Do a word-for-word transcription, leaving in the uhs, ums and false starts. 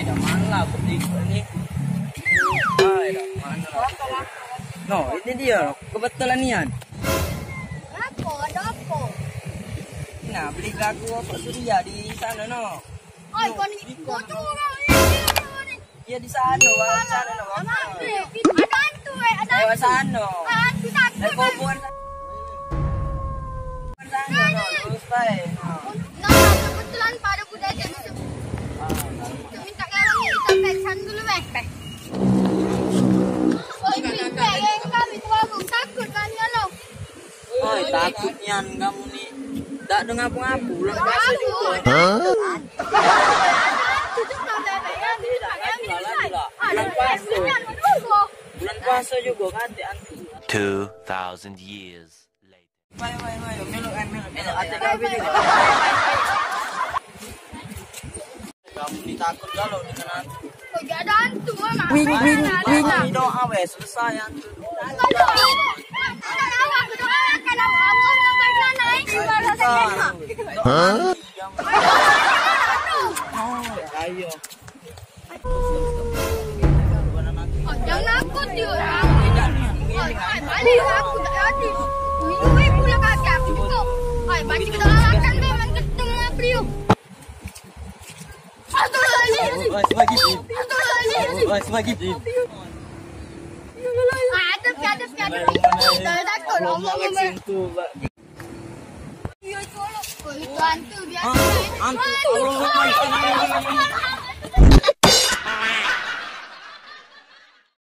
Dah malam, berdiri ni. Hai, dah mana? No, ini dia. Kebetulan nian. Apa? Ada apa? Nah, beli lagu apa Surya di sana, no. Oi, kau ni bocor orang ni. Iya, di sana, Bang. Sana, Bang. Ada hantu, eh. Ada hantu. Lewat sana. Ah, hantu takut. Lewat kuburan. Sana, no. Terus baik. No. Nah, kebetulan pada kuda aja masuk. Minta tolong ni, kita peksan dulu, eh. Oi, pek, eh, kami tu baru takut kan, ya, lo. Oi, takut nian kamu ni. Dak ada ngapo-ngapo. Bulan puasa juga. Hah? Bulan puasa. Bulan puasa juga kan, Ante. Two thousand years later. Mai, mai, mai, melok, eh, melok, melok. Ate kami ni. Kamu ni takut galo dengan hantu. Kok gak ada hantu, Mak? Win, win, win. Ini doa weh, selesai hantu. Hah? Ayo. Oh, jangan takut, yuk. Oi, oi, balik aku tak jadi. Ini weh pula kaki aku juga. Oi, balik kita makan deh, main ketemu apa, yuk. Astagfirullahaladzim. Astagfirullahaladzim. Astagfirullahaladzim. Ada, ada, ada. Dah takut, Allah. Itu hantu biasa. Hantu. Allah.